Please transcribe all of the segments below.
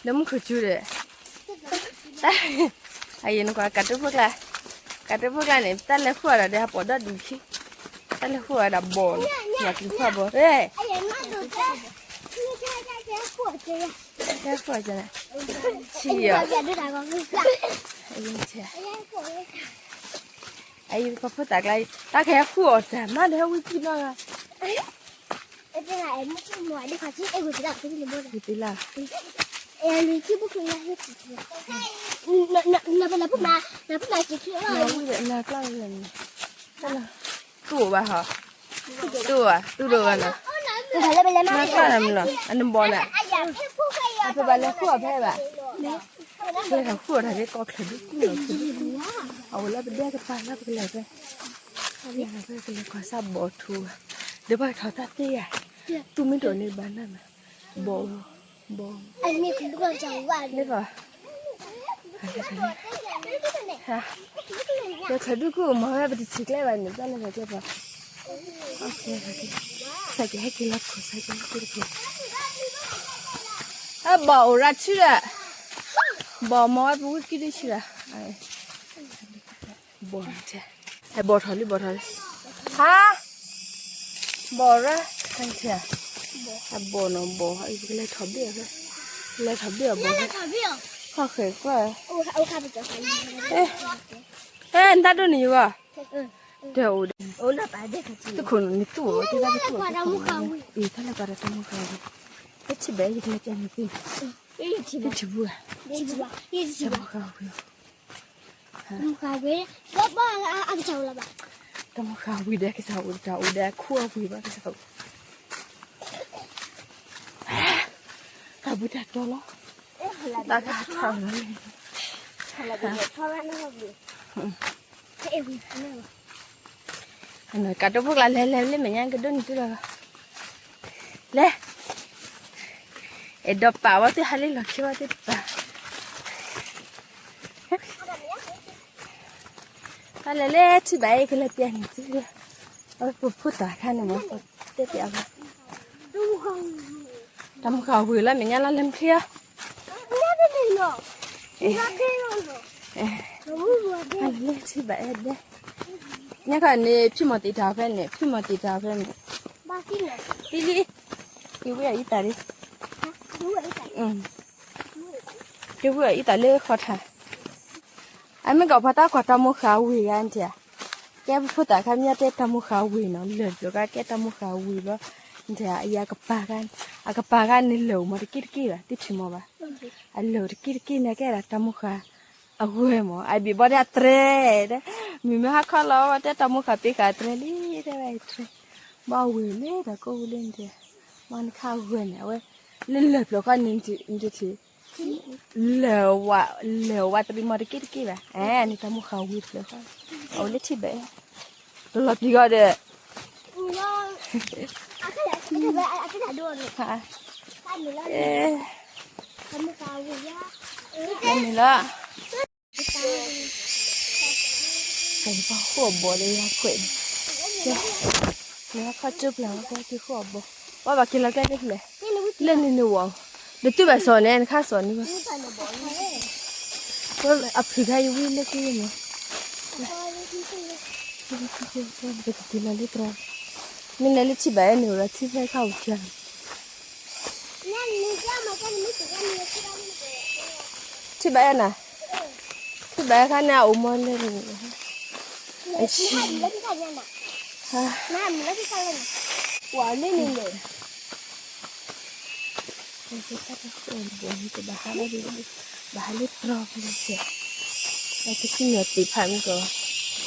လၢမူခိၣ်စူၤဒီး, အယံၤနကွၢ် ကးတၢ်ဖိကျါ, ကးတၢ်ဖိကျါန့ၣ် တၢ်လဲၤဃုအီၣ်တၢ်ဒီး ဟးပိာ်ဒီဒူၣ်ခံ, တၢ်လဲၤဃုအီၣ်ဒၣ်ဘီၣ်, မၤက့ၤဖှီၣ်ဘီၣ်, ဟဲဃုအီၣ်ကန့ၣ်, ဆံးအီၤ, အယံၤ အအံၤပှၤဖိသၣ်ကျါ, တၢ်ကဟဲဃုအီၣ်တၢ်မးဒီး ဟဲဝံကံၢ်နီၢ်ဂၤ, ဝံသ့လၢ်, တူၢ်ဘၣ်ဟီ, တူၢ်ဘၣ်, တူၢ်ဒိၣ်ဘၣ်နီၤ, နကျၢ်နမုၢ်လီၤ အနဘီၣ်န့ၣ်, အပဘၣ်လဲၤဃုအီၣ်ဖဲဘၣ်, ပကဃုအီၣ်တၢ်ဖဲကီၢ်ချၢဒုးကူၣ်လီၤ, အဝဲလၢပဒဲကပၤလၢပကလဲၤဖဲ, ပကလဲၤကွၢ်စၢ်ဘီၣ်ထူ, ဒီးပှၤထီၣ်တၢ်သ့ယၤ, တူၢ်မ့ၢ်တအိၣ်န့ၣ်ဘၣ်နၢ်မး, ဘီၣ်, ဘီၣ်, လၢဘီၣ်, ပကလဲၤထီၣ်ဒုးကူၣ်မၤဝဲ ပတထံၣ်ကျဲဘၣ်န့ၣ် တၢ်လဲၤထီၣ်ကျဲပှၤ, စးကဟဲက့ၤလီၤခိၣ် စးကဟဲက့ၤလီၤခိၣ်, အဘီၣ်အိၣ်ရၤဆူဒီး, ဘီၣ်မၤဝဲပဝံကံၢ်ဒုးဆူဒီး, ဘီၣ်, ဟဲဘီၣ်ထီၣ်လံ ဘီၣ်ထီၣ်လံ, ဟါ, ဘီၣ်ရၤ, ဟဲထံၣ်, အဘီၣ်နီၤဘီၣ် ပကလဲၤထီၣ်ဘ့ၣ်အီၤဖဲ, လဲၤထီၣ်ဘ့ၣ်အီၤဘီၣ်ဖဲ, ခီၣ်ဃဲၤကွၢ်, ဟဲ နတၢ်ဒိၣ်န့ၣ်ယဂီၢ်, တအိၣ်ဒီး, သုးခိၣ်န့ၣ်သူၣ်အီၤ တၢ်တသူၣ်အီၤ, အ့ၣ် တၢ်လဲၤကွၢ်ဒီးတၢ်မူဃါဝံၤ, တထံၣ်ဘၣ် ယကလဲၤပျဲန့ၣ်သ့, တထံၣ်ဘၣ်, တၢ်မူဃါဝံၤ, တၢ်မူဃါဝံၤဒီးကစၢ်အိၣ်တၢ်အိၣ်ဒီးခိၣ်အဝံၤဘၣ်ကစၢ်အိၣ်, ကဘူးတၢ်တီလီၤ, တၢ်ကထီၣ်လီၤ, ကးတၢ်ဖိကျါ လဲၤလဲၤလၢမဲာ်ညါကဒိၣ်န့ၣ်တုၤလီၤ, လဲၤ, အဲၣ်ဒိးပာ်ဝဲသ့ၣ်ဟးလံလီၢ်ခံဝဲသ့ၣ်တပာ်, တၢ်လဲၤလၢထံၣ်ဘၣ်အံၤ ကလဲၤပျဲန့ၣ်သု, အဝဲပဖိသၣ်ခါန့ၣ်မ့ၢ် တဲပျဲအဝဲ, တၢ်မူဃါဝံၤလၢမဲာ်ညါလီၤ လဲၤမချံအီၤ, လၢထံၣ်ဘၣ်အဲၣ်ဒဲ, ညါခါန့ၣ် ဖံမီၢ်တံာ်တာ်ဖဲန့ၣ် ဖံမီၢ်တံာ်တာ်ဖဲန့ၣ်, လံလံ, က့ၤဝံအီၤအံသၣ်လံ, က့ၤဝံအီၤအံသၣ်လၢဃီထါ, အမ့ၢ်ကီးဖါတၢ်ကွၢ်တၢ်မူဃါဝံၤဂၤနထံၣ်ဧါ, ကဲပဖိသၣ်ခါမ့ၢ်တဲတၢ်မူဃါဝံၤနီၤ လၢၢ်ပျိးကါကဲတၢ်မူဃါဝံၤဘျီ, နထံၣ်ဧါ အံၤအကပၤဂၤ, အကပၤဂၤန့ၣ်လၢၢ်အိၣ်မးတက့ၢ်တက့ၢ်ဘၣ် တထံၣ်မးဘၣ်, အလၢၢ်တက့ၢ်တက့ၢ်န့ၣ်ကဲဒၣ်တၢ်မူဃါ, အဂၢၢ်မး အဘံၣ်ဘီဒၣ်အတြဲၤ, မုၢ်မ့ၢ်ဟါခီလီၤ တဲတၢ်မူဃါပ့ၤဃာ်အတြဲၤလံ တဲဝဲအတြဲၤ, ဘၣ်ဝံၤန့ၣ်ဒီးကိးဝံၤလၢနထံၣ်, မ့ၢ်နခါအဂၢၢ်န့ၣ် အဝဲ, လၢလၢၢ်ပျိးခီန့ၣ် နထံၣ် လၢၢ်ဝး, လၢၢ်ဝးတဘ့ၣ်မးတက့ၢ်တက့ၢ်ဘၣ်, အဲန့ၣ်တၢ်မူဃါဝံၤတဖျၢၣ်ဃီ, အအိၣ်လၢထံၣ်ဘၣ်, တလီၤပျံၤဂီၢ်ဒီး, မ့ၢ်လီၤ, ကဲပှၤဃိၣ်အဘီၣ်လၢယၤခွဲးန့ၣ်, ကဲ, နခီၣ်ကၠိပျၢ်ဝဲကဲက့ၤဃိၣ်အဘီၣ်, ပှၤဘၣ်က့ၤလီၤကဲက့ၤဖဲလဲၣ်, လၢန့ၣ်န့ၣ်ဝဲ, ဒီးတုၤဘၣ်စီၤန့ၣ် နခါစီၤန့ၣ်ဘၣ်, အဖုၣ်ခါယဝံလၢက့ၤန့ၣ်, ပကက့ၤလီၤလၢတြီ, မ့ၢ်လဲၤလၢထံၣ်ဘၣ်အဲၣ်န့ၣ် အိၣ်ဒီးထံၣ်ဖဲခါဝံၤခံဂၤန့ၣ် ထံၣ်ဘၣ်အဲၣ်နၤ, ထံၣ်ဘၣ်အဲၣ်ခါန့ၣ် အအိၣ်မီလၢန့ၣ်, အ, ဘၣ်ဟးလၢတြီဖဲလဲၣ်, ပစံၣ်ညီၣ်သ့ၣ်ဖးမ့ၢ်ကီး,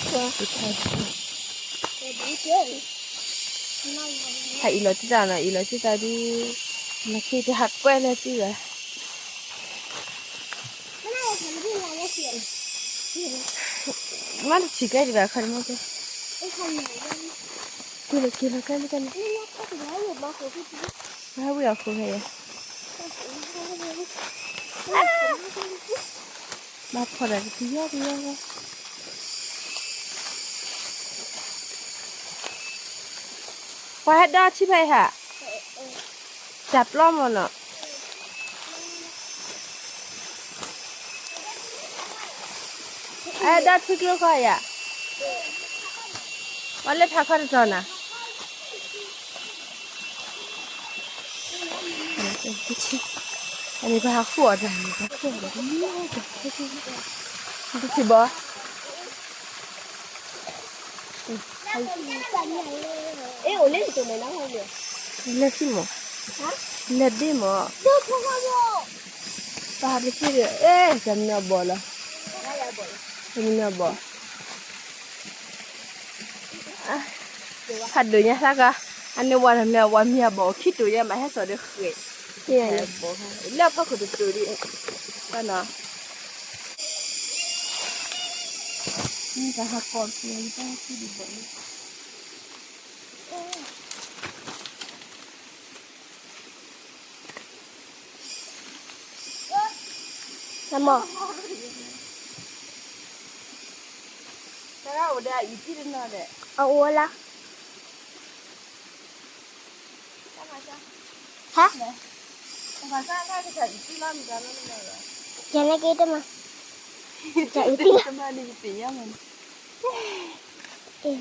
သ့ၣ်ဖး, ဟးအံၤလီၤတံၢ်တၢ်နီၤ အံၤလီၤတံၢ်တၢ်ဒ်, နခ့တဟးကွဲလၢတံၢ်ဘၣ်, မ့ၢ်တထံၣ်ကဲဒံးဘၣ်ခီဒမ့ၢ်ကဲ, က့ၤလီၤက့ၤလီၤကဲလၢကဲလၢ, ဘၣ်ဝံၤအီၤဃိဖဲယဲ, ဘၣ်ဖီၣ်ဒီးတယီတယီ, ပှၤဟဲဒီးထံၣ်ဖဲအံၤဟး, တၢ်ပျီမ့ၢ်နီၤ အဲ ဒီးထံကျိခီယၤ, ပှၤလၢထးခီတတီၤနၤ, အန့ၣ်ပဟးဃုအီၣ်တၢ်န့ၣ် ပဟးဃုအီၣ်တၢ်, တထံၣ်ဘီ လၢဟံၣ်မး, လၢဘ့ၣ်မး, ပဟးတထံၣ်ဒီး အဲ တမ့ၢ်အဘီၣ်လီၤ, တမ့ၢ်အဘီၣ် ဖးဒိၣ်ညါသၢကါ, အန့ၣ်ဝဲတမ့ၢ်ဝဲမ့ၢ်အဘီၣ် ခံတိၤယဲမးဟဲစိာ်ဒီးဃဲၣ်, လၢအဖီခိၣ်တတိၤဒံး, ဘၣ်နီၤ, မ့ၢ်တၢ်ဟးကီၢ်ပျဲၢ်တၢ်ဟးကီၢ်ဒံးဘီၣ်လံ, မ့ၢ် တၢ်အိၣ်ဒီးအံၤထံၣ်တနီၤဒီး အအိၣ်လီၤ, ဟါ, ယၤန့ၣ်က့ၤတမၤ, ယၤအံၤထံၣ်လီၤ, တမၤန့ၣ်ယသ့ၣ်ညါမးန့ၣ်, အ့ၣ်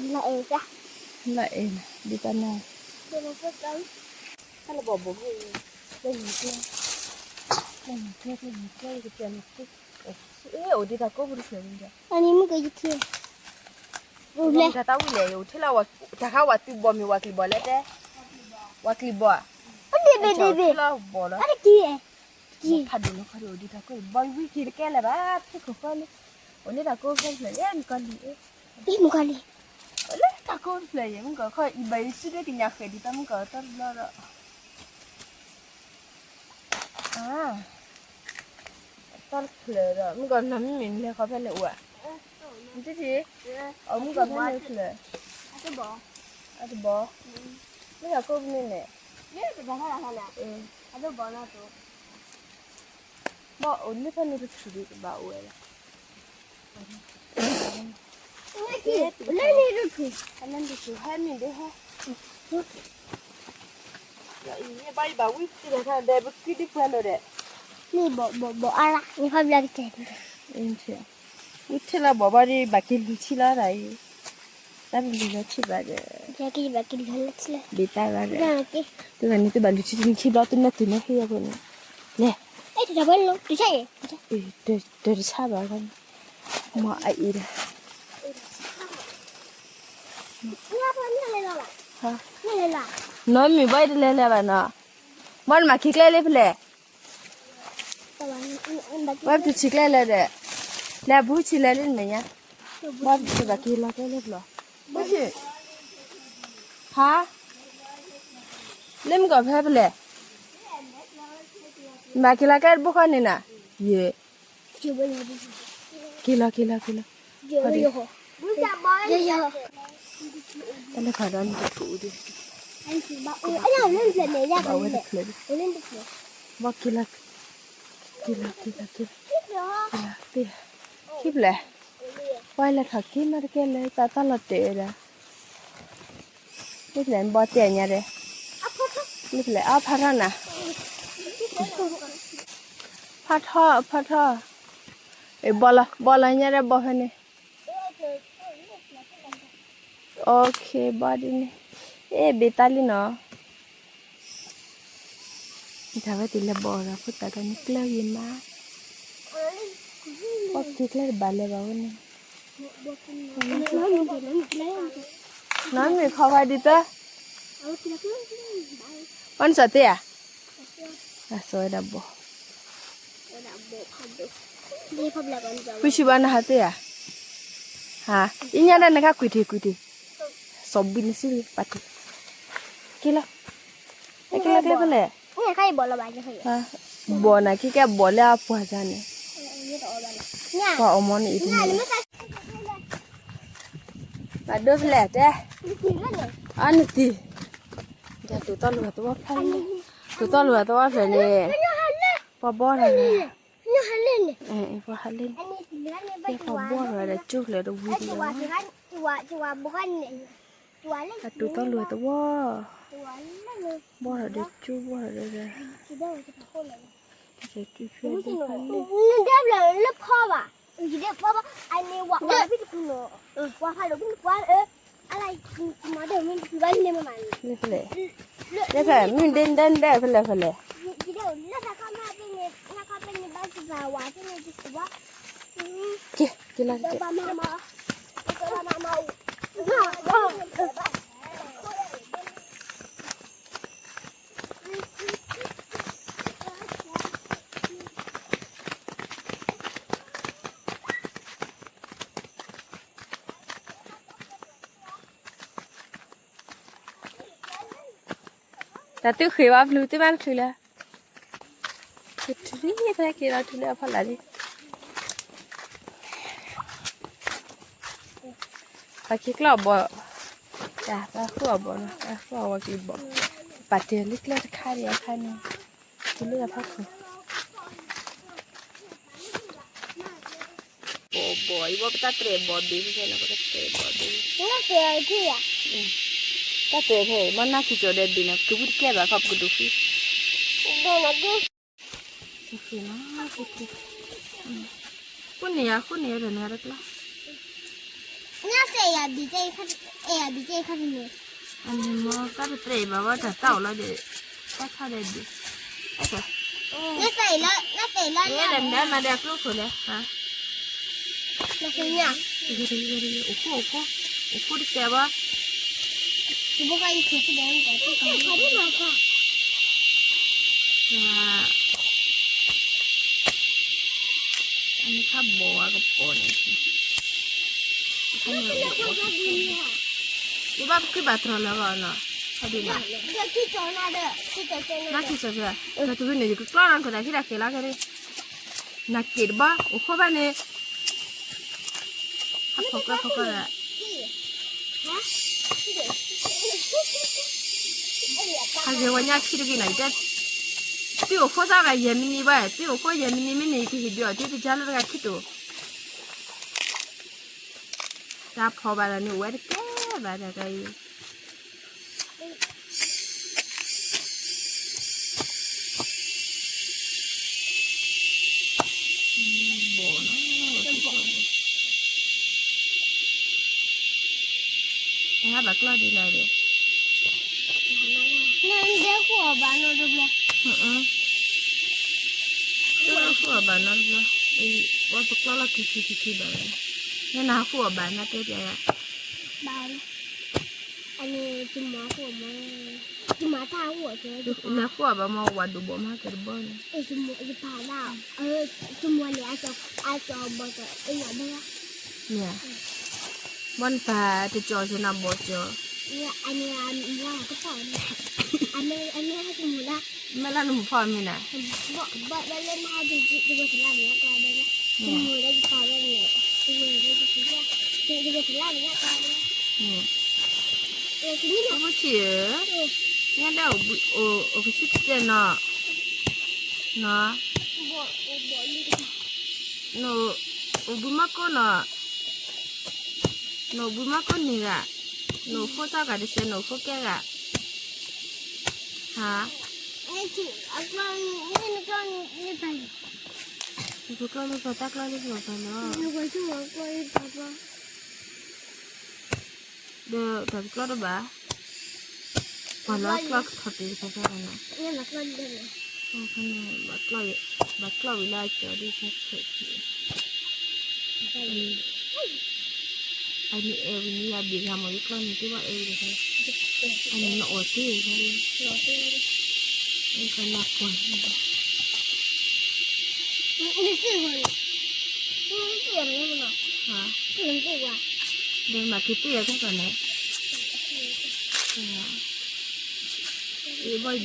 လီၤအဲၣ်, လီၤအဲၣ်နၤ ဒ်တၢ်နၤ တၢ်လၢဘီၣ်ဘိၣ်, လၢနကျဲ, လၢနကျဲ, လၢနကျဲ, လၢနကျဲ, အိၣ်ဒံးတၢ်ကိးပူၤတဖျၢၣ်, အန့ၣ်မုၢ်ကယထံၣ်, အိၣ်လဲၣ်, တၢ်သးဝံၣ်လဲၣ်, အိၣ်ထဲလၢတၢ်ခါဝၤသုးဘီၣ်မ့ၢ်ဝၤကျံၤဘီၣ်လဲၣ်တဲ, ဝၤကျံၤဘီၣ်, အဘ့ၣ်ဘ့ၣ်ဘ့ၣ်ဘ့ၣ်, အတကံၢ်, ဖးဒိၣ်လီၤခီဒိၣ် အိၣ်ဒံးတၢ်ကိး ဘီဝံၣ်က့ၤတကဲလၢၤဘၣ် ဖဲခိၣ်ဃီလံ, အိၣ်လၢတၢ်ကိးဖဲတဖျၢၣ် ယဲမုၣ်ကီၤလံၤ, မုၣ်ကီၤလံၤ, အိၣ်လၢတၢ်ကိးတဖျၢၣ် ယဲမုၣ်ကီၤခီ ယဘၣ်ယစုဒၢကညးဃဲၣ်ဒံးတၢ်မုၣ်ကီၤတၢ်တဘျီဒီး အါ, တၢ်တဖျၢၣ်ဒီး မုၣ်ကီၤနီၢ်မ့မ့ၢ်နလဲၤဃီဖဲန့ၣ်အိၣ်, နတထံၣ်, အမုၣ်ကီၤဖဲန့ၣ်တဖျၢၣ်, အတဘီ, မ့ၢ်တၢ်ကိးဖဲန့ၣ်န့ၣ်, ဘၣ်အိၣ်လၢဖဲန့ၣ်တထံၣ်ဒံးကဘၣ်အိၣ်ဝဲလီၤ, လၢန့ၣ်တထံၣ်, လၢန့ၣ်တထံၣ် ဟဲမ့ၢ်ဒ်ဟဲ ဘၣ်ယဘၣ်ဝံၣ်တံၢ်လီၤခါဒီး ပကံဒ်ပှဲၤလိာ်ဒီး, မ့ၢ်ဘီၣ်ဘီၣ်ဘီၣ်အါလၢ ယဖးဘျါကတဲာ်, ဝံၣ်ထဲလီၤဘီၣ်ဘီၣ်ဒီး ဘၣ်က့ၤလူၤထံလီၤတၢ်အံၤ, တၢ်တလူၤလီၤထံဘၣ်ဒီး, ဘၣ်က့ၤလူၤထံလီၤ, သုဘၣ်န့ၣ် သုဘၣ်လူၤထံတနံၤခံဘျီ သုနဲၣ်တုၤနဲၣ်ဟ့ၣ်ယၤဖိန့ၣ်, လဲၤ, တၢ်တဆါဘၣ်, မ့ၢ်အအံၤဒီး နီၢ်မ့ၢ်ဘၣ်တလဲၤလဲၤဘၣ်နီၤ, ဘၣ်နမၤခံကျဲလၢဖဲလဲၣ်, ဘၣ်ပတုၤဆံးကျဲလၢဒီး, လဲၤဘူးဆံးလဲၤလၢနမဲာ်ညါ, ဘၣ်ပတုၤဘၣ်က့ၤလီၤကျဲလၢဖဲလဲၣ်, ဟါ, လၢမုၢ်ကီၢ်ဖဲဖဲလဲၣ်, မၤက့ၤလီၤကျဲတဘိဃီန့ၣ်နၤ, ယဲ က့ၤလီၤ က့ၤလီၤ က့ၤလီၤ, တၢ်လၢခီဒီး နကထူၣ်ဒံး, ဘၣ်ဝဲတဖျၢၣ်ဒံး, ဘၣ်က့ၤလီၤ, က့ၤလီၤ က့ၤလီၤ က့ၤလီၤ, ခံဖျၢၣ်, ပှၤလဲၤထီၣ်က့ၤမးတကဲလၢ တၢ်တၢ်လီၤတဲာ်ဝဲဒၣ် မ့ၢ်ဖဲလဲၣ် နဘီတဲညါဒီး, မ့ၢ်ဖဲလဲၣ် အဖးထီၣ်နၤ, ဖးထီၣ် ဖးထီၣ်, ဘီလီၤ ဘီလီၤညါဒီး ဘီဖဲန့ၣ်, အိၣ်ခ့ ဘီဒ်န့ၣ်, အဲ ဘ့ၣ်တၢ်လံနီၤ, တၢ်ဝဲတုၤလၢဘီဒီး ဖိသၣ်တၢ်န့ၣ်ကျၢၤဂ့ၤမး, ပှၤက့ၤကျဲတဘၣ်လၢၤဘၣ်ဝဲန့ၣ်, နီၢ်မ့ၢ်ခီဝဲဒ်တၢ်, ပှၤနစီၤသ့ဧါ, အစီၤဝဲဒၣ်ဘီ, ဝံၤဆံးဘၣ်နဟးသ့ဧါ, ဟါ, အံၤညါဒၣ်နခါကွံာ်တ့ၢ်ကွံာ်တ့ၢ်, စီၤဘံၣ်နစုလံ ပာ်တ့ၢ်, က့ၤလီၤ, က့ၤလီၤကျဲဖဲလဲၣ်, ဘီနၤ က့ၤကဲဘီလၢအပှၤတၢ်န့ၣ်, ပှၤအီၣ်မီန့ၣ်အံၤတန့ၣ်, မၤဒိဖဲလဲၣ်တဲ, အနတံၤ, တိၤသီလိာ်သဝီဖျၢၣ်န့ၣ်, တိၤသီလိာ်သဝီဖျၢၣ်န့ၣ်, ပှၤဘီထီၣ်, ပှၤဟးလ့န့ၣ်, ပှၤဘီထီၣ်ဒီးကၠိဖျၢၣ်တဝံၤဒံးလီၤ, အတိၤသီလိာ်သဝီ, ဘီထီၣ်ဒီးကၠိဘီထီၣ်ဒီး, တၢ်ကၠိဖျၢၣ်ဒိဖျၢၣ်န့ၣ်, လၢဖီဘၣ် ယဒဲးပှၤဘၣ် အန့ၣ်ဝၤဝဲဖံတပူၤနီၤ, ဝၤဖးဒိၣ်ဖံတပူၤဧၢ, အလၢယမၤဒၢၣ်မ့ၢ်တပူၤဘၣ်လၢန့ၣ်မမၤန့ၣ်, ဖဲလဲၣ်, ဖဲလဲၣ်မုၢ်ဒဲးဒဲးဒဲးဖဲလဲၣ်ဖဲလဲၣ်, ယဒဲးလၢတၢ်ခါမၤသ့န့ၣ် တၢ်ခါဖဲန့ၣ်ဘၣ်စံးဘၣ်ဝၤသ့န့ၣ်တပူၤဘၣ်, က့ၤက့ၤလီၤက့ၤ, ဘၣ်မၤမၤ, ဘၣ်မၤမၤ, တၢ်သုဃ့ဘၣ်ပျုၤ သုဘၣ်တချုးလၢ, တထံၣ်သရၣ်က့ၤလီၤထူလၢအဖီလာ်လံ, ပှၤက့ၤကျီၢ်ဘီၣ်, တၢ်ပှၤဃုအီၣ်ဘီၣ်နီၤ ပှၤဃုအီၣ်ဝဲက့ၤဘီၣ်, ပာ်တ့ၢ်လံကျဲတခါဒံးအခါန့ၣ်, တုၤလၢအဖီခိၣ် ဘီၣ်ဘီၣ် ယဘီပတၢ်တြဲၤဘီၣ်ဘ့ၣ်ဖဲဖဲလီၤ ပတၢ်တြဲၤဘီၣ်ဘ့ၣ်, တၢ်တြဲၤဖဲ ဘီနၢ်ခံကၠီၤဒဲးဘ့ၣ်နီၤ ကပူၤတကဲဘၣ်ခီပကဒိၣ်ဃံ, ဃိန့ၣ်ယၤ ဃိန့ၣ်ယၤဒီးနၤတကျါ, နစဲးယၤဘံၣ်ကဲခါတမံၤ, အန့ၣ်မ့ၢ်တၢ်တတြဲၤဘၣ်ဝဲတၢ်တၢ်အိၣ်လီၤဒီး, တၢ်ခါဒီးဘံၣ်, နစဲးလီၤ နစဲးလီၤ နမၤဒီးအကျိခိၣ်လဲၣ်, အိၣ်ခိၣ်အိၣ်ခိၣ် အိၣ်ခိၣ်တစဲးဘၣ်, အန့ၣ်ခါဘီၣ်ဝဲကပီၤန့ၣ်, ယဘၣ်ပခုၣ်ဘၣ်တြီၤလၢအဂီၢ်နီၤ, ဟဲဒ်န့ၣ်, နၢ်ခံကၠီၤ, တဝံၤန့ၣ် ယကကျီၢ်နီၤ ခိၣ်သးခံဒၣ်က့ၤလီၤက့ၤ, နက့ၤတဘီ အိၣ်ခိၣ်ဘၣ်န့ၣ် ဟးဖီၣ်ကျီၢ်ဖီၣ်ကျီၢ်ဒီး, ဟးဂ့ၤဝဲညါခံတဂ့ၤနီၤ ယတဲ, သုအိၣ်ခိၣ်စၢ်ဂၤယဲၢ်မံးနံးဘၣ်, သုအိၣ်ခိၣ်ယဲၢ်မံးနံးမ့ၢ်န့ၣ် ယကဟ့ၣ်ဒုးအီၤသုတကါလၢတဂၤခံတိာ်, တၢ်ဖီၣ်ဘၣ်ဒီးန့ၣ် အိၣ်ဝဲတကဲဘၣ်တၢ်ကါအံၤ ဘီၣ်နီၤ, အဟဲဘၣ်ကျီၢ်ဒ်လဲၣ်ဒီး, နဒဲဃုအီၣ်ဘၣ်နီတဘျီ, ဃုအီၣ်ဘၣ်နီတဘျီ, ဝဲပကျီၢ်လီၢ်ခံခံခံခံဘၣ်, နနဟးဃုအီၣ်ဘၣ်နတဲပျါယၤ, ဘၣ် အန့ၣ် တမၤဃုအီၣ်မး, တမၤတၢ်ဃုအီၣ်ကဲ, လဲၤဃုအီၣ်ဘၣ်မး ဝၤဒိၣ်ဘီၣ်မးကဲတဘီန့ၣ်, ယပာ်ဒၣ်, တမၤန့ၣ် အကၠီဘီၣ်ကၠီ, မ့ၢ်ဧါ, ဘီနပာ်တကၠီစ့ၢ်နဘီၣ်ကၠီ, အန့ၣ် အမ့ၢ်တမၤဒၣ်, မ့ၢ်လၢနမုၣ်ဖီမ့ၢ်နၤ, ဘၣ်လၢနဟဲတဝဲတလါန့ၣ်, တမၤလၢယပာ်ဝဲန့ၣ်, တဝဲတလါန့ၣ်, အဖိဆံးဧၢ, ညါဒၣ်အိၣ်ကစံၣ်တဲတဲနီၤ, နီၤ, အိၣ်ဘှံးမီၢ်ကိၢ်နီၤ, နအိၣ်ဘှံးမီၢ်ကိၢ်န့ၢ်ဂၤ, နအိၣ်ဖိသၣ်ဂၤတစဲး နအိၣ်ဖိကဲဂၤ, ဟါ, နကျီၢ်လၢပတၢ်ကျီၢ်လၢပတၢ်လီၤ, ဒီးတၢ်တကျီၢ်တဘၣ်, ပှၤလၢကျီၢ်ကထီၣ်တ့ၢ်တခါခါနီၤ, ဘၣ်ကျီၢ်ဝံၤလၢအကၠီဒ်ဆၢခဲးခံ, အန့ၣ်အဲၣ်ဝံၤန့ၣ် ယဘ့ၣ်ဂၤမ့ၢ်ယကျီၢ်န့ၣ် တ့ဘၣ်အဲၣ်ဝံၤတခါ, အန့ၣ်နအီၣ်သ့, နကွၢ်, ဒီးမၤက့ၤပ့ၢ်အီၤတခါန့ၣ်, ယဘၣ်ယဘ့ၣ်သးဒ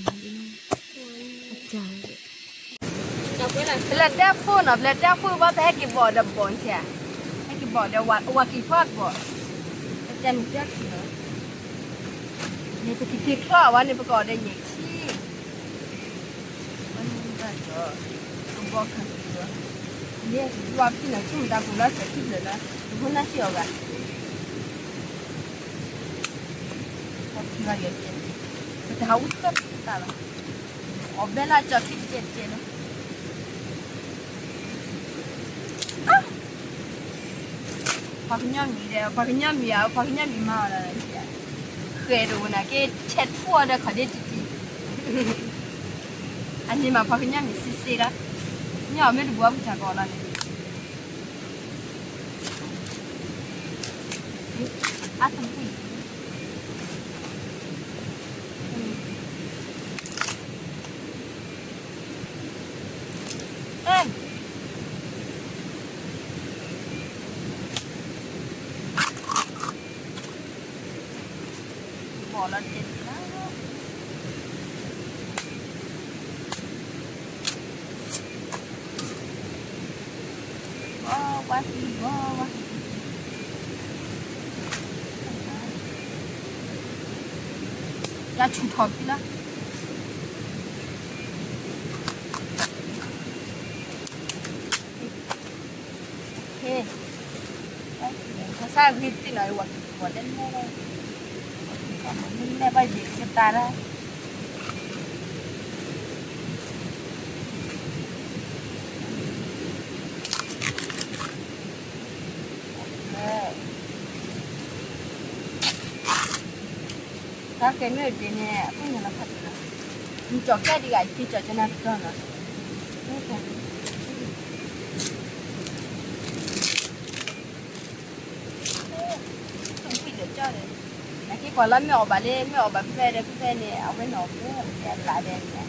ီလီၤလီၤ, ဖဲလဲၣ်တဲဖိနီၤ, ဖဲလဲၣ်တဲဖိဘၣ် ပဟဲက့ၤဘီၣ်ဒီးဘီၣ်ဆဲး, ဟဲက့ၤဘီၣ်ဒီးဝၤက့ၤဖီကဘီၣ်, ပတဲန့ၣ်တဲခံလီၤ, န့ၣ်ပကက့ၤကျီၢ်ဝဲန့ၣ် ပကအီၣ်ဒီးယဲၢ်ဆံ, ဝဲန့ၣ် ကဘီခါက့ၤဒီး, ယဲယွၤဖံးန့ၣ် ဆိကမိၣ်တၢ်ပူၤလီၤ စၢၤထံဖျၢၣ်လီၤ, ယဖိနၢ်စံးအီၤဂၤ, ပှၤဖံးဘၣ်ယဲကဲ, ပတဟးဝံၣ်တၢ်ပူၤတၢ်လီၤ, အီၣ်ဘဲလၢကၠီထံတကဲတကဲလီၤ. ပှၤကညီမံၤဒီး ပှၤကညီမံၤဧါ, ပှၤကညီမံၤမၤအီၤလီၤ, ဃဲၤတအိၣ်နာ်က့ ဆဲးထူၣ်အီၤဒီးခီၣ်ဒ့တံၢ်တံၢ်, အန့ၣ်မးပှၤကညီမံၤစ့စ့လီၤ, ညီအီၤမ့ၢ်တဘူးအပူၤတၢ်ကီးလီၤန့ၣ်, အတဝံၣ် ဘီၣ်လီၤတကဲတကဲလီၤ, ဘီဝါသံ ဘီဝါသံ, ယဆူၣ်ထီၣ်ဖံလီၤ. ကစၢ်ဂ့ၤသ့ၣ်နီၤ ဝဲက့ၤကီးလဲၣ်လဲၣ်, လဲၣ်ဘၣ်ယံၤကတၢၢ်လီၤ. တၢ်ကဲမ့ၢ်ဒ်န့ၣ် အပူၤန့ၣ်လီၤခါတလီၤ, နကၠီၤကဲဒ်ဂၤ ယက့ၤကၠီၤကနၣ်တတီၤနီၤ. ဝံၣ်လၢကၠီဒီး, နက့ၤကွၢ်လၢမ့ၢ်အီၣ်ဘၣ်လၢ မ့ၢ်အီၣ်ဘၣ်ဖဲဖဲဒီး ဖဲဖဲန့ၣ် အဝဲန့ၣ်အီၣ်ဖိ အကဲအလၢ်ဒဲးန့ၣ်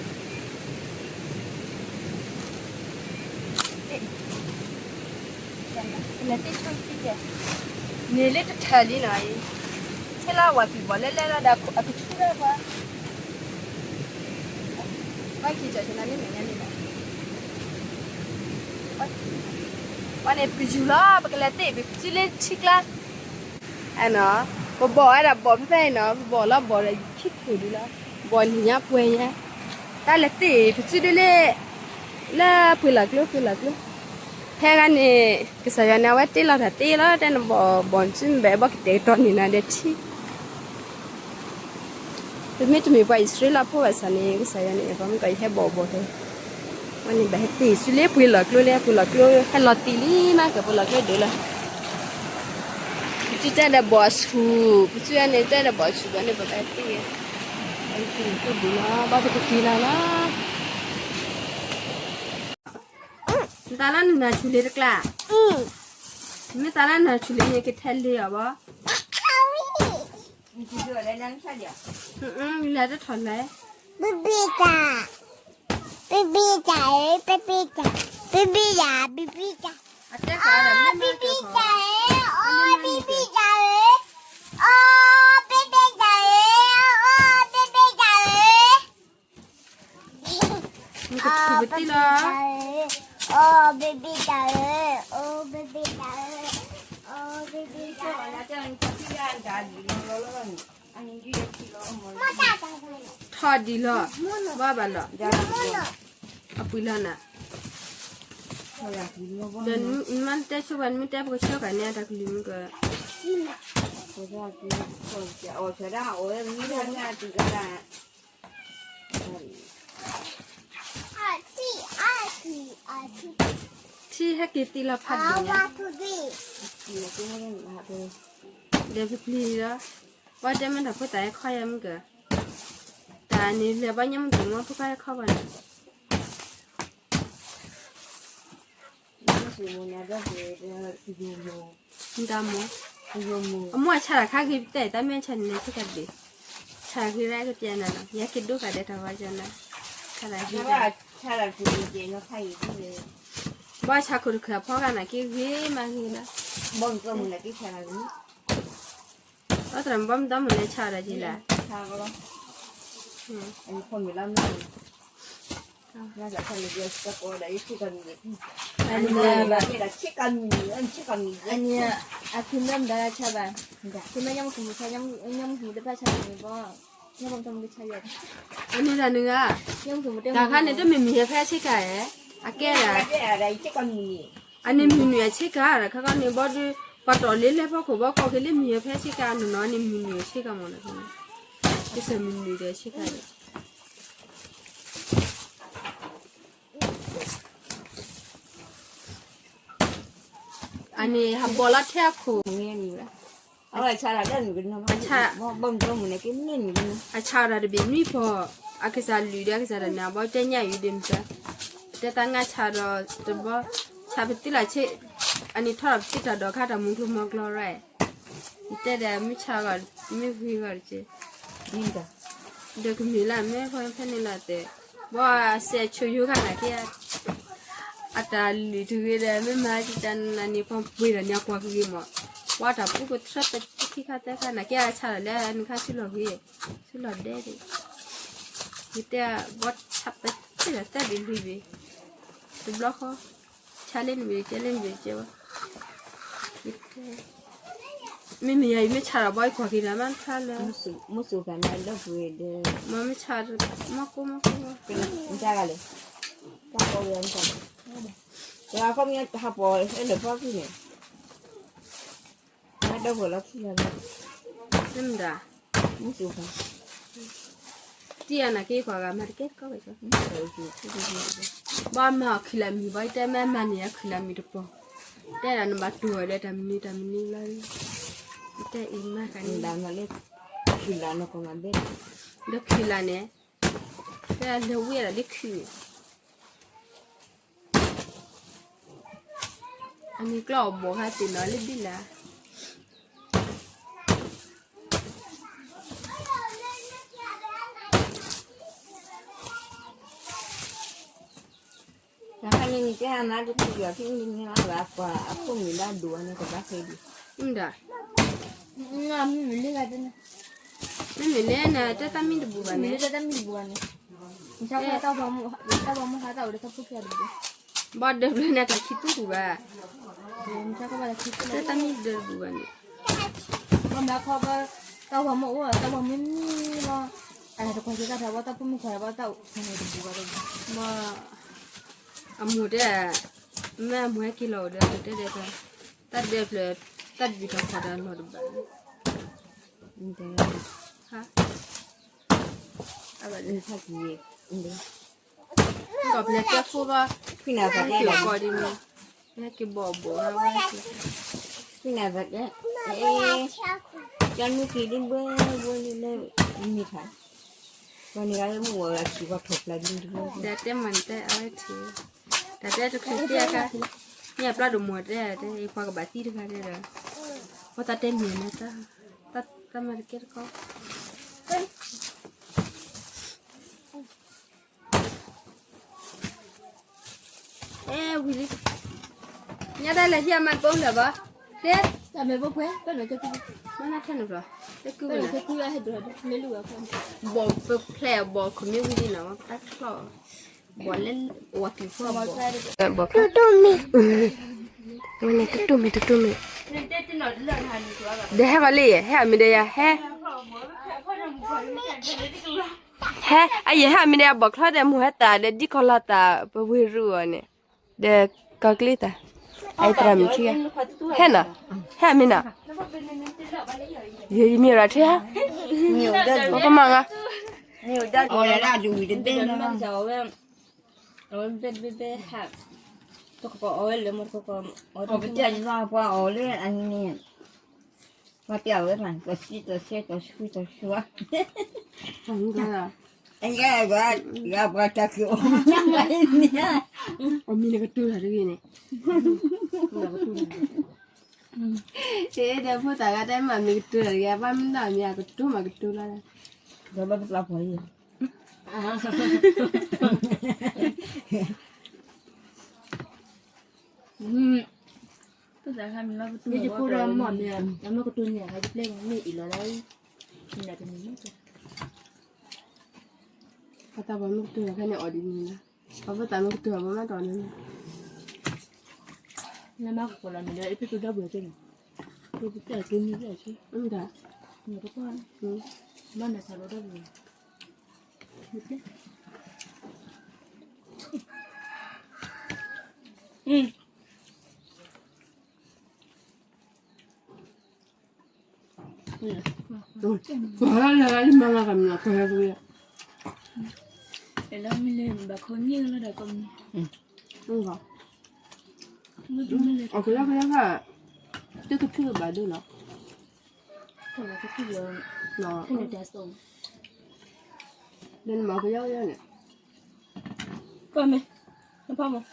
ကလဲၤတ့ၢ်ဆိက့ၤ, န့ၣ်လၢတထၢၣ်လံနီၤအံၤ, ဟဲလၢဝၤကံၢ်ဘီၣ်လဲၣ်လဲၣ်လီၤဒီး အကဆူၣ်ဒၣ်ပှၤ, ဘၣ်က့ၤကၠီၤကနၣ်လၢမဲာ်ညါန့ၣ်လီၤ. ဝဲန့ၣ်ပကယူၤလီၤ ပကလဲၤတ့ၢ် ပကစုလၢထံကျါ အဲနီၤ, ပဘီၣ်ဝဲဒၣ်ဘီၣ်ဖဲဖဲအံၤနီၤ, ပဘီၣ်လီၤဘီၣ်ဒီး ယခံခိၣ်ဒံးလီၤ, ဘီၣ်နံၤညါပှဲၤညါ, တၢ်လဲၤတ့ၢ် ပစုဒုလၢ လၢပှ့ၤလီၤကျိ ပှ့ၤလီၤကျိ, ဖဲဂၤန့ၣ် ကစၢ်ယွၤန့ၣ် အဝဲတ့လီၤတၢ်တ့လီၤ တဲနဘီၣ်ဘီၣ်နစုမ့ၢ်ဘၣ် ဘီၣ်ကတဲာ်ကတီၤန့ၢ်နၤဒီးထံ ပမ့ၢ်တမ့ၢ်ပှၤအံၣ်စရ့လးဖိဘၣ်ဆၣ်န့ၣ် ကစၢ်ယွၤန့ၣ် ပှၤမ့ၢ်ကီးယဟဲဘီၣ်ဘီၣ်တဲ, ဝဲန့ၣ်ဘၣ်ဟဲတ့ၢ်စုလၢပှ့ၤလီၤကျိလၢ ပှ့ၤလီၤကျိ ဟဲလီၤတံၢ်လံမး ကပှ့ၤလီၤကျိဒုးလီၤ, ပစုတဲဒီးဘီၣ်အဆူၣ် ပစုန့ၣ်တဲဒီးဘီၣ်အဆူၣ်ဘၣ်န့ၣ် ပဘၣ်ဟဲတ့ၢ်, ပတ့ၢ်ဒုးလီၤ ဘၣ်ပကတ့ၢ်လီၤလီၤ, နသးလၢနနၢ်ဆူၣ်လံတကျါ, မ့ၢ်သးလၢနနၢ်ဆူၣ်လံန့ၣ် ကထဲလ့အီၤဘၣ် လဲၤတထီၣ်လဲၣ်, ဘံဘံတၢ်, ဘံဘံတၢ်ဧၢ, ဘံဘံတၢ်, ဘံဘံယၤ, ဘံဘံတၢ်, အတဲဃာ်ဒီး ဘံဘံတၢ်ဧၢ, အိ ဘံဘံတၢ်ဧၢ, အိ ဘံဘံတၢ်ဧၢ, အိ ဘံဘံတၢ်ဧၢ နကထူၣ်ပတံၢ်လီၤ, အိ ဘံဘံတၢ်ဧၢ, အိ ဘံဘံတၢ်ဧၢ, အိ ဘံဘံတၢ်ဧၢ, ထီၣ်ဒံးလီၤ, ဘၣ်ဘၣ်လီၤ, အပှံၤလီၤနၤ, ဒီးနမ့ၢ်တဲဆိပှၤ နမ့ၢ်တဲပကဆှၢဃာ်န့ၢ်တၢ်ကလုၢ်မုၢ်က ထံဟဲက့ၤသံလီၤဖးဒိၣ်ညါ, ဒီးပပျံၤလီၤ, ပှၤတဲမ့ၢ်တၢ်ဖိသၣ်ဟဲခီယဲၢ်မုၢ်က, တၢ်န့ၣ်လဲၤဘၣ်ညါမုၢ်ကမီၤဖိခွါဟဲခီပှၤန့ၣ် မတၤမိၢ်, အမိၢ်အဆါတၢ်ခါဂ့ၤပတဲ တၢ်မ့ၢ်ဆါန့ၣ်န့ၣ် ဆိကတဘ့ၣ်, ဆါတၢ်ဂ့ၤရၢကပျဲနၤနီၤ ယက့ၤဒိဃာ်ဒီးတၢ်ဝါကၠီနၤ, ဆါတၢ်ဂ့ၤ, ဘၣ်ဆါခိၣ်တခၢၣ်ဖီဂာ်နၤက့ဂ့ၤမးဂ့ၤလီၤ, ဘၣ်သရၣ်မုၣ်ဘၣ်မတၤမုၢ်လဲၤဆါဒီးက့ၤလၢ အန့ၣ်အဖံမ့ၢ်မတၤဆါဘၣ်, ဖံမ့ၢ်ညါမုၢ်ကမူၣ်ဆါ, ညါမုၢ်ကမူၣ်တဖၣ်ဆါန့ၣ်ဘၣ်, အန့ၣ်တၢ်နုၤဧါ, တၢ်ခါန့ၣ်တမ့ၢ်မံၤဟဲဖဲဆ့ကၤဧါ, အကဲဒၣ်, အန့ၣ်မုၢ်နုာ်အဆ့ကၤဒီး ခါခါန့ၣ်ဘီဒုး ပှၤတီၢ်လ့လဲဖီခိၣ်ဘီကီၢ်က့ၤလၢမံၤဟဲဖဲဆ့ကၤနီၤနီၤ အန့ၣ်မုၢ်နုာ်အဆ့ကၤမ့ၢ်နီၤ, ကစၢၢ်မုၢ်နုာ်ဒီးဆ့ကၤဒီး အန့ၣ် ဟးဘီၣ်လီၤထဲအခိၣ်, အဆၣ်တၢ်တဘ့ၣ်နွံဖီ, အကစၢ်လုၢ်ဒီးအကစၢ်တၢ်နၢ်ဘီတဲညၣ်အံၤဒ်မတၤ, တဲတၢ်ငါဆၣ်ဒီးတဘီ, ဆၣ်ပတုၤလၢဆ့, အန့ၣ်ထီၣ်ဒီးပစံးတၢ်ဒီးခါတၢ်မူကျိၤမီကျိၤရၢ်, တဲဒီးမုၢ်ဆါဂီၢ်, မုၢ်ဂ့ၤဂီၢ်တက့ၢ်, ဒီးကမ့ၢ်လၢမဲဖဲဖဲန့ၣ်လီၤတဲ, ဘီအစဲးဆိယိၤခါနာ်က့ အတၢ်လုၢ်တဂ့ၤဒီး မ့ၢ်မၤတံာ်တၢ်နၤန့ၣ် ပှၤပှ့ၤဒီးန့ၣ် အကွၢ်ကဂ့ၤမး, ပှၤတၢ်ပူၤကထြၢပတခံခါသၢခါ နာ်က့အဆါဒီးလၢနခါဆူလီၤဂ့ၤ, ဆူလီၤဒဲဒၣ်, ယတဲဘီဆါပသ့ၣ်ဒီးသၢဘ့ၣ်လွံၢ်ဘ့ၣ်, တဘျီဃီ, ဆါလၢနဘ့ၣ်ကဲလၢနဘ့ၣ်ကဲဘၣ်, မ့မ့ၢ်ယၤအံၤမ့ၢ်ဆါဒီးဘီအံၤကွၢ်က့ၤဒီးမ့ၢ်ဖျါလၢ, မ့ၢ်ဆါ, မ့ၢ်ဆါ, မ့ၢ်ကိၢ်မ့ၢ်ကိၢ်, တၢ်ခီမ့ၢ်ဟးပိာ်လၢလၢဖီကွံာ်န့ၣ်, မ့ၢ်ဒၣ်, တံၢ်အနာ်က့ကွၢ်ဂၤမၤတကဲတကီဘၣ်, ဘၣ်မၤအီၤခုၣ်လၢမံၤဘၣ် ယတဲမ့ၢ်မၤန့ၣ်အီၤခုၣ်လၢမံၤတပီၤ, တဲဒၣ်နဘၣ်တူၢ်ဝဲဒီးတၢ်မနုၤတၢ်မနုၤလီၤ, ယတဲအံၤမၤကန့ၣ်, ဒီးခုၣ်လၢန့ၣ်, တဲလၢဝံၤဒီးလၢခုၣ်န့ၣ် အန့ၣ်ကျီၢ်အဘီၣ်ခါသ့ၣ်နီၤလၢဒ်လဲၣ်, မ့ၢ်ဒၣ်, မ့မ့ၢ်လၢနတဲတၢ်မံတဘူၣ်ဘၣ်န့ၣ်, ဘၣ်ဒၢးဖျၢၣ်န့ၣ်တၢ်ခံတူၢ်တူၢ်ဘၣ်, တဲတၢ်မံဒၢးတဘူၣ်ဘၣ်န့ၣ်, တၢ်ဝဲမ့ၢ်အိၣ်တၢ်ဝဲမ့ၢ်မံလီၤ, အတကွၢ်က့ၤတၢ်တၢ်ဝဲတၢ်ဖိမုၣ်ခွါဘၣ်တၢ်အိၣ်န့ၣ်တဘူၣ်ဘၣ်, အမိၢ်တဲ, မ့ၢ်အမိၢ်ဟဲက့ၤလီၤအိၣ်ဒီးတဲဒဲး, တၢ်ဒၢးဖျၢၣ်, တၢ်ဒုးတၢ်ဖီၣ်တၢ်လီၢ်တဘၣ်, ဟါ, အဘၣ်ဒၢး, ကီၢ်ဖျဲးတဲဖိဘၣ်, ဖံနၤသးတဲလီၤ, ကီၢ်ဒ်န့ၣ်, ဟဲက့ၤဘီၣ်ဘီၣ်, ဖံနၤသးတဲ, တၢ်မုၢ်က့ၤဒ်ဘှဲဘှဲလၢ, မ့ၢ်ထါ, ပှၤန့ၣ်ဂၤလၢမုၢ်ဝဲအခံပှၤထီၣ်ဖျါဒ်န့ၣ်တဂ့ၤ, ဒီးတဲမၤန့ၣ်တဲအဝဲထံၣ်, တၢ်တဲတချုးတဲအခါ, မ့ၢ်အပျါဒိၣ်မီၢ်တဲတဲ ယပှၤကဘၣ်သံတဂၤတဲဒီး, ပှၤတၢ်တဲမ့ၢ်န့ၣ်, တၢ်မၤတကဲတကီ အဲဝံၤလံ, ညါတၢ်လဲၤဟံးအမါတပိလၢာ်ဘၣ်, တဲ, တၢ်မဲာ်ဘိခွဲး, မ့ၢ်နထၢနုာ်ဘျီ, တဲကုဝဲ, ဘီၣ်ပဖျဲးဘီၣ်ခမ့ၢ်ဝံၤလံနီၤ, တၢ်ချီၣ်, ဘီၣ်လၢ, ဝၤကံၤဖီ, ဘီၣ်ခါ, တတိၢ်မံၤ, ဝဲန့ၣ်တတိၢ်မံၤတတိၢ်မံၤ, ဒီးဟဲဂီၤလံ, ဟဲအမံၤဒီးယၤဟဲ ဟဲ, အယဲၢ်ဟဲမံၤဒီးယၤဘီၣ်ချီဒီး မိၢ်ဟဲတၢ်ဒီး ဒ်ကီၢ်လီၤတၢ်ပဝ့ၢ်ရူၢ်အီၤန့ၣ်, ဒီးကီၢ်ကျ့တၢ်, အတရၣ်မုၣ်ခံဂၤ, ဟဲနီၤ, ဟဲမံၤနီၤ, ယမံၤရၣ်ထံဧါ, ပကမၤငါ အဝဲဒၣ်ဒ်ဝံၤတဘ့ၣ်လီၤ, အဝဲဘဲဘဲဘဲဟး, တကပီၤအီၣ်ဝဲလၢမတကပီၤ, ပှၤပျဲအီၤဝဲမး, တစံတစဲတဆူတဆူ, အမံၤနကတိၤတၢ်တဂ့ၤန့ၣ်, တဲဒီးဖိသၣ်ဂၤတဲမ့ၢ်မ့ၢ်ကတိၤတၢ်တဂ့ၤ, ဘၣ်မနုၤအမံၤအကတိၤမးကတိၤလီၤ, ဒီးဘၣ်ပသးပှၢ်အံၤ မ့ၢ်ယကိၢ်ဒီးမီၢ်မ့ၢ်, အမ့ၢ်ကတိၤန့ၣ် အပျဲၢ်မ့ၢ်အံၤလီၤလၢ, မ့ၢ်တမံၤမ့ၢ်, ပှၤသးပှၢ်မ့ၢ်ကတိၤဖဲန့ၣ်အီၤဒ်န့ၣ်လီၤ, ပှၤဖိသၣ်မ့ၢ်ကတိၤဖဲမ့ၢ်တီၤန့ၣ်, နမ့ၢ်ကကိးလီၤမ့ၢ်ဒီး အ့ၣ်ပ့ၣ်တူၢ်ဒီပုၢ်ဝဲၢ်သ့ၣ်န့ၣ်, ပကတဲက့ၤမ့ၢ်ဘၣ်ဆ့, မ့ၢ်တၢ်, မ့ၢ်တပှၢ်, ဘၣ်နသးလိတၢ်ပူၤ, ကွၢ်လၢလၢလၢမၤလၢကမၤကွၢ်လၢကဝဲ, လၢမ့ၢ်လၢဘၣ်ခိၣ်ညၣ်လီၤဒီးကမၤ, အကလၢကလၢက, တကဖုၣ်ဘၣ်ဒိၣ်လီၤ, လၢနမၤကယီကယီန့ၣ်, ကွၢ်မ့ၢ်, နဖးမး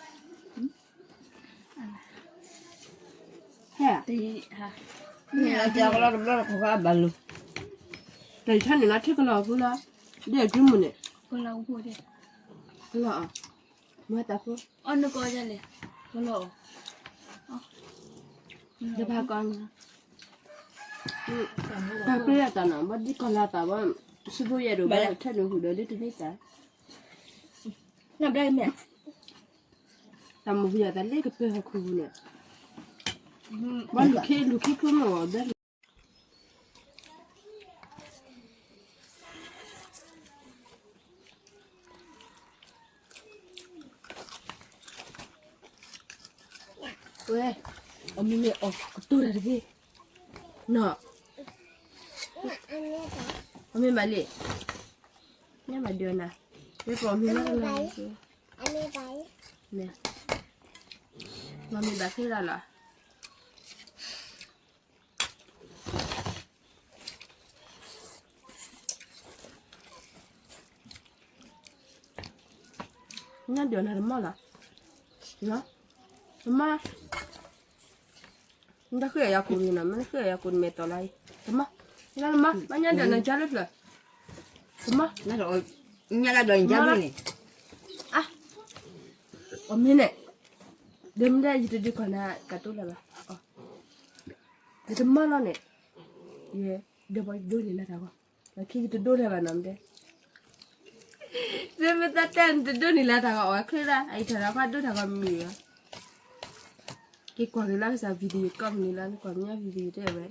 ဟဲ, မ့ၢ်အကလီတဘျီတခီဘၣ်လိၤ, တၢ်ယထၢၣ်န့ၣ်လီၤ ထံၣ်ကလီၤအဖိလီၤ, ဒ်အကုမုၢ်န့ၣ်, ကလီၤအဖိဒ်, ကလီၤ, မၤတၢ်ဖိ, အီၣ်နကီၢ်ယလဲၣ်, ကလီၤ, တဖးကီၢ်, တၢ်ပျဲအတၢ်နီၤ ဘၣ်ဒ်ကီၢ်လၢတၢ်ဘၣ်, စူဖိယဲၢ်ဒိၣ်ဘၣ်ထၢၣ်န့ၣ်ဟူးဒီးလၢတန့ၢ်တၢ် နဘျါကမ့ၢ်, တၢ်မုၢ်ဟူယၤတၢ်လၢကပၢၢ်ဟီၣ်ခိၣ်ပူၤန့ၣ်, ဘၣ်လူၤခ့လူၤခ့ဖိမ့ၢ်အီၤဘျါ, ဝဲ, အမ့မ့ၢ်အီၣ်ကတိၤတၢ်တဂ့ၤ, နီၤ, အမ့ၢ်ဘၣ်လံ, မ့ၢ်ဘၣ်ဒုးနၤ, မ့ၢ်ပအီၣ်မ့ၢ်လၢ, မ့ၢ်ဘၣ်ဃ့လၢ်လီၤ ညၣ်ဒုးနၤတမီၢ်လီၤ, တမီၢ်, နတဃ့အယၤကိးန့ၣ်နီၤ မ့ၢ်နဃ့အယၤကိးန့ၣ်မဲာ်တီၤလၢအံၤ, တမီၢ်, တမီၢ် မ့ၢ်ညၣ်ဒုးနၤကၢ်လၢဖျၢၣ်, တမီၢ်, ညၣ်ဒုးနၤကၢ်လၢန့ၣ်, အမ့ၢ်န့ၣ်, ဒ်မ့ၢ်ဒ်ယတဒုးကီၢ်နၤကတိၤလၢၤဘၣ်, ယတမီၢ်လီၤန့ၣ်, ယ, ဒီးပှၤဒိးန့ၢ်လၢတၢ်ဂီၤ, လၢခံယတဒိးလၢၤဘၣ်နီၤမ့ၢ်တဲ, မ့ၢ်တၢ်တဲနတဒိးန့ၢ်လၢတၢ်ဂီၤအီၤချ့ဒၣ် အအံၤတၢ်လၢခွါဒိးတၢ်ဂီၤမံၤလီၤ, က့ၤကွၢ်က့ၤလၢကစၢ် video ကီၢ်မံၤလီၤ နကွၢ်မ့ၢ်ညါ video တဲဝဲ,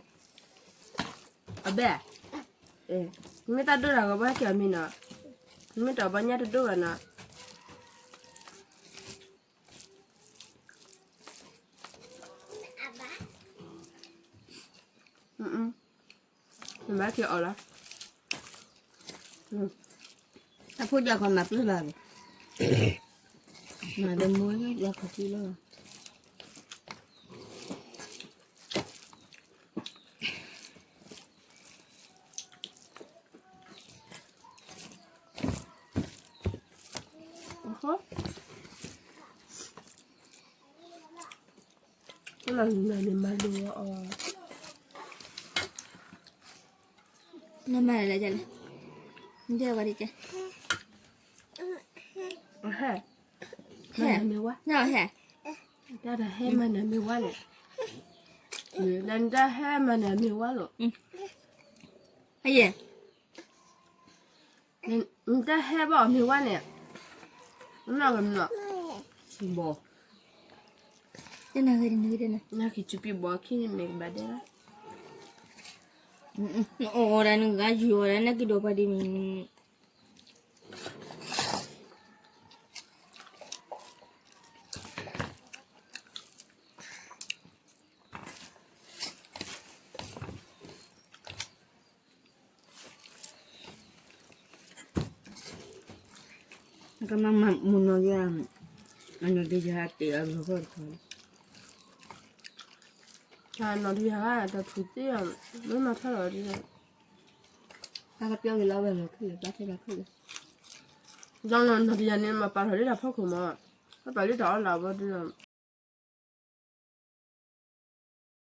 အဘဲ, မ့ၢ်တၢ်ဒိးတၢ်ဂီၤဘၣ်က့ၤအီၤမံၤနီၤ, မ့ၢ်တၢ်ဘၣ်ညါတဒိးဘၣ်နီၤ နဘၣ်က့ၤအီၤလီၤ, အဖိဒၣ်ခီမၤပျုၢ်လီၤ, မၤဒီးမိၢ်ဒၣ်ခီထံလီၤ. လၢနၤန့ၣ်မၤလိအီၤ, နမၤလဲၣ်လဲၣ်, နတဲဝဲဒ်ကဲ, ဟဲ, ဟဲ, မၤနၤမ့ၢ်ဝါ, နဟဲ, တၢ်တဟဲမၤနၤမ့ၢ်ဝါလဲၣ်, လၢနတၢ်ဟဲမၤနၤမ့ၢ်ဝါလိၤ, ဟဲယဲ နတၢ်ဟဲဘၣ်အီၤမ့ၢ်ဝါန့ၣ်, နီၢ်ကနီၢ်, ဘီ, နကံၣ်စူပံဘီခံန့ၣ်မ့ၢ်ကဘၣ်ဒဲးလီၤ, နအိၣ်ဒီးနဂၤယုၢ်အီၤဒီးနကံၣ်ဒိၣ်ပှၤဒ်မ့ၢ် ကမၤမူနီၢ်ယါ, အနီၢ်ဒုးယဟးတ့ၢ်အဂီၢ်တခီ, နီၢ်ဒုးယဟးတၢ်ထူၣ်သ့, မ့ၢ်မၤထီၣ်လီၤဒ်, ဟးကပျီက့ၤလီၤဝဲလီၤခုၣ်လီၤ ဘၣ်ထဲလီၤခုၣ်လီၤ, ဒီးနီၢ်ဒုးယန့ၣ်မၤပာ်ထီၣ်လၢတၢ်ဖီခိၣ်မး, ဘၣ်ပာ်လၢတၢ်အီၣ်လၢ်ဘီဒ်